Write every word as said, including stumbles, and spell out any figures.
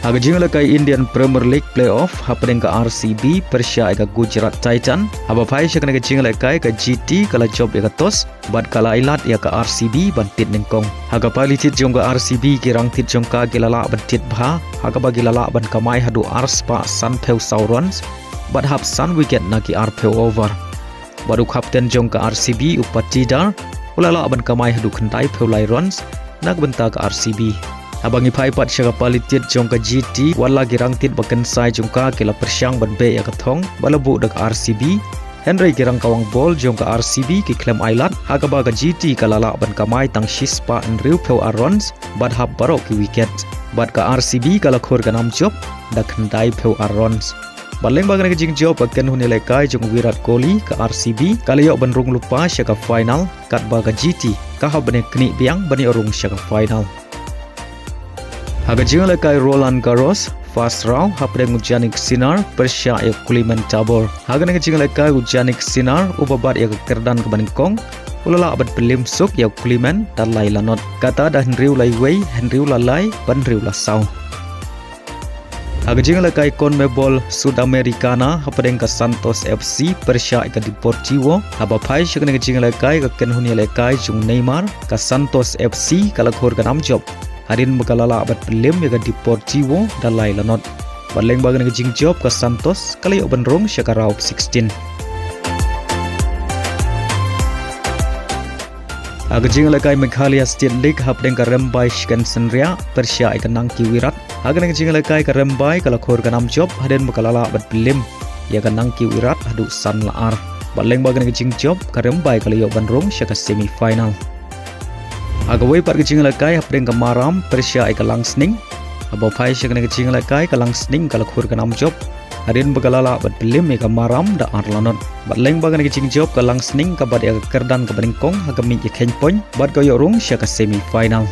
Ha ka jingïalehkai Indian Premier League Playoff, hapdeng ka R C B pyrshah ïa ka Gujarat Titan, haba phai sha kane ka jingïalehkai ka G T ka la jop ïa ka toss bad ka la ailad ïa ka R C B ban thied nyngkong. Ha ka paili thied jong ka R C B, ki rangthied jong ka ki la lah ban thied bha, ha kaba ki la lah ban kamai haduh ar spah sanphew saw runs bad hap san wicket na ki arphew over. Bad u kapten jong ka R C B, u Patidar, u la lah ban kamai haduh khyndaiphew lai runs na ka bynta ka R C B. Haba ngi phai pat sha ka paili thied jong ka G T, wat la ki rangthied ba kynsai jong ka ki la pyrshang ban beh ïa ka thong ba la buh da ka R C B, hynrei ki rangkawang bol jong ka R C B ki khlem ailad, ha kaba ka G T ka la lah ban kamai tang shispah hynriewphew ar runs bad hap baroh ki wicket. Bad ka R C B ka la khur ka nam jop da khyndaiphew ar runs. Bad lyngba kane ka jingjop, ka kynhun ïalehkai jong u Virat Kohli, ka R C B, ka la ïoh ban rung lypa sha ka final, katba ka G T ka hap ban ïaknieh biang ban ïoh rung sha ka final. Ha ka jingïalehkai Roland Garros, first round, hapdeng u Jannik Sinner pyrshah ïa u Clement Tabor. Ha kane ka jingïalehkai u Jannik Sinner, uba bat ïa ka kyrdan kaba nyngkong, u la lah ban pynlem suk ïa u Clement da lai la not, kata da hynriew la wei, hynriew la lai bad hynriew la saw. Ha ka jingïalehkai CONMEBOL Sudamericana, hapdeng ka Santos F C pyrshah ïa ka Deportivo, haba phai sha kane ka jingïalehkai ka kynhun ïalehkai jong u Neymar, ka Santos F C ka la khur ka nam jop, hadien ba ka la lah ban pynlem ïa ka Deportivo da lai la not. Bad lyngba kane ka jingjop, ka Santos ka la ïoh ban rung sha ka round of sixteen. Ha ka jingïalehkai Meghalaya State League, hapdeng ka Rymbai Shikan Synriah pyrshah ïa ka Nangki Wairat. Ha kane ka jingïalehkai ka Rymbai ka la khur ka nam jop, hadien ba ka la lah ban pynlem ïa ka Nangki Wairat haduh san la ar. Bad lyngba kane ka jingjop, ka Rymbai ka la ïoh ban rung sha ka semi final. Ha kawei pat ka jingïalehkai, hapdeng ka Maram pyrshah ïa ka Langsning, haba phai sha kane ka jingïalehkai ka Langsning ka la khur ka nam jop, hadien ba ka la lah ban pynlem ïa ka Maram da ar la not. Bad lyngba kane ka jingjop, ka Langsning ka bat ïa ka kyrdan kaba nyngkong ha ka miej ïakheiñ point bad ka ïoh rung sha ka semi final.